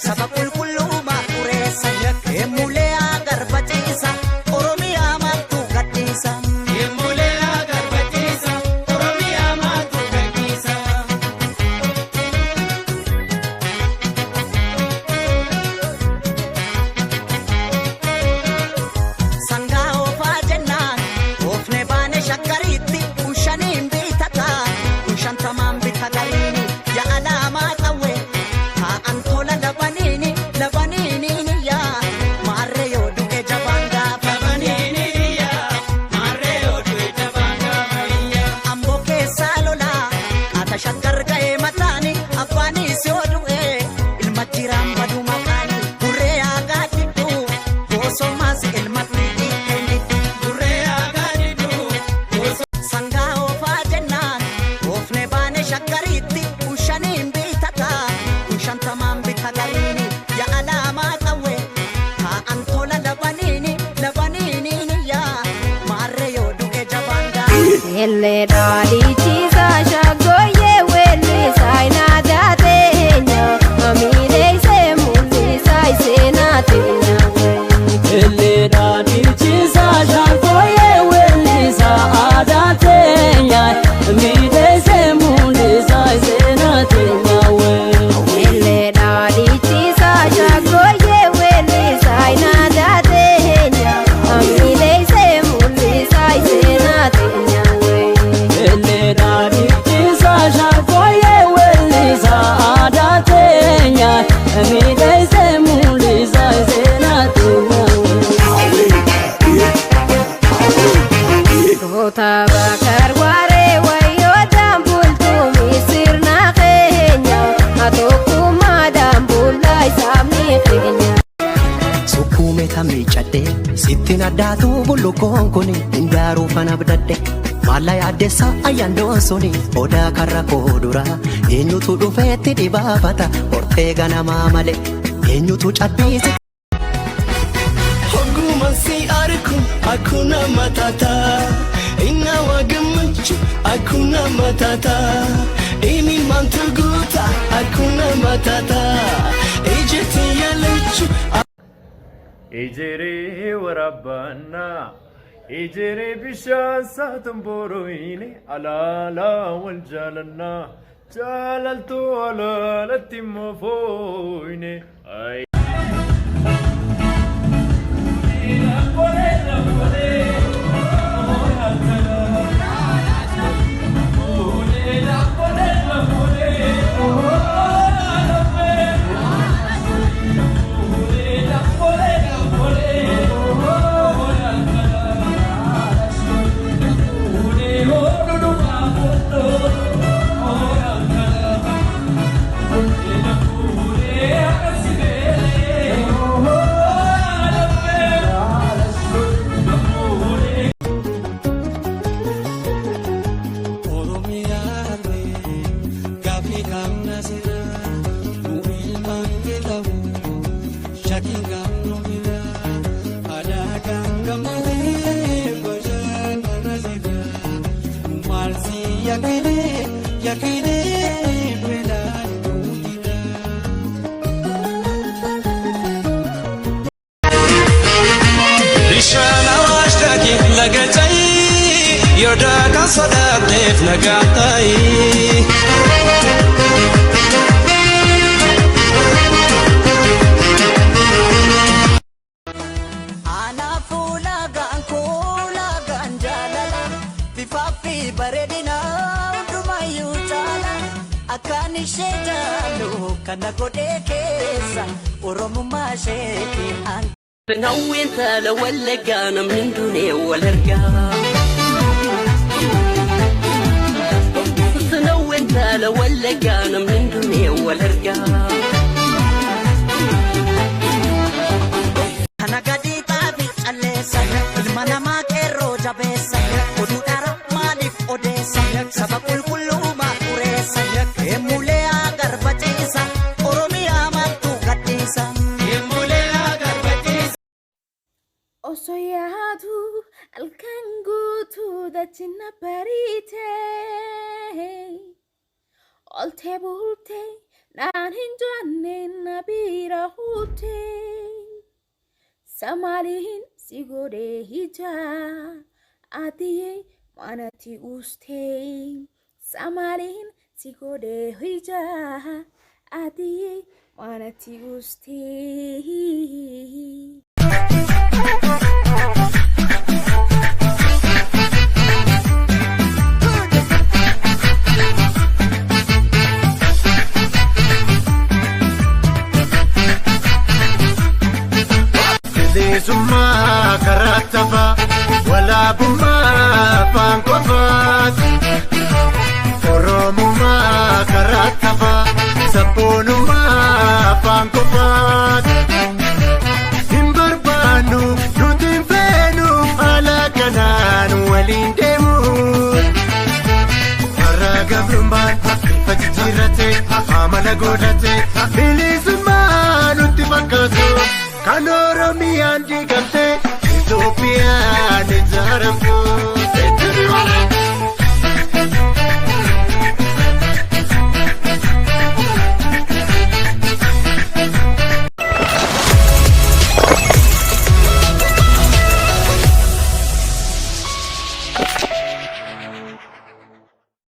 Saba qulqulluumaa xureessa. Eemulee agarbachiisa. Oromiyaa maaltu gadhiisa? Eemulee agarbachiisa. Oromiyaa maaltu gadhiisa? Sangaa oofaa jennaan oofne baane shakkariitti kun shaniin bitataa kun shantamaan bita gariini ya'a laamaa qawwe taa'an tola labaniini labaniini yaa maarree yoo du'e jabaan gaafa Labaniini iyyaa maarree yoo du'e jabaan gaafa iyyaa. Amboo keessaa lolaa haata shaggar ga'ee mataani abbaanis yoo du'e ilma jiraan badu maqaani burree aagaa didduu boosomaas ilmatti dhiitteni. Burree aagaa didduu. Sangaa oofaa jennaan oofne baane shakkariitti kun shaniin bitataa kun shantamaan bita gariini ya'a laamaa qawwe taa'an tola labaniini labaniini yaa maarree yoo du'e jabaan gaafa. Illee dhaadhichiisa shaggooyyee weellisaa inaadaa teenya amiileessee mul'isaa iseenaa teenya. Illee dhaadhichiisa shaggooyyee weellisaa aadaa teenya miidheessee mul'isaa seenaa teenya. Illee dhaadhichiisa shaggooyyee weellisaa inaadaa teenya amiileessee mul'isaa iseenaa teenya. Illee dhaadhichiisa shaggooyyee weellisaa aadaa teenya miidheessee mul'isaa seenaa teenya. Goota bakar waaree wayyoo daambultuumi sirna keenya tokkummaa daambullaa isaafni keenya. Sukkuume miicadhe sittiin addaatu bullukoon kun hindaaruu fana abdadhe maalla yaaddeessa ayyaandoon suni odaa karra koo dura eenyutu dhufeetti dhibaafata hortee ganamaa malee eenyutu cabbiisi. Hogguma si arku akkuna matata innawa gammachu akkuna matata imimmaantu guuta akkuna matata ijatti yaalachu. Ejeree waraabannaa ejeree bishaan saatan borooyine alaalaa wal jaalannaa jaalaltuu alaalatti immoo fooyine. Gaaffii qabna sirra nu ilmaan beekamu shakkii qabnu bira aadaa gammadee bashannana sirra maal si yakkinee yakkinee beelaan jira. Bishaan awaash dhaqi laga cayi yoo daakaan sodaatteef nagaa ta'i. Anaafuu laagaan koo laagaan jaalala bifaa fi bareedina hundumayyuu caala akkaan ishee jaalu kana godhee keessa oromummaa isheetiin an. Hawween taala wallaggaa namni hin duune wal argaa. Hawween taala wallaggaa namni hin duune wal argaa. Kana gadi xaafi calleessa ilma namaa qeerroo jabeessa oduu dhara maaliif odeessa saba qulqulluumaa xureessa eemulee agarbachiisa Oromiyaa maaltu gadhiisa. Eemulee agarbachiisa. Osoo yaadu halkan guutuu dachina bariite. Oltee bultee. Naan hin jenne na bira huutee. Samaaliin si godhee ijaa atiyee manatti ustee. Samaaliin si godhee ijaa atiyee manatti ustee. Bilisummaa karaa tafaa walaabummaa afaan qofaati. Oromummaa karaa tafaa sabboonummaa afaan qofaati. Hin barbaannu nuti hin feenu haala kanaan waliin deemu. Karaa gabrummaan bifa jijjiirrate amala godhate bilisummaa nutti fakkaatu. Kan Oromiyaan diigamte Itoophiyaan ijaaramte.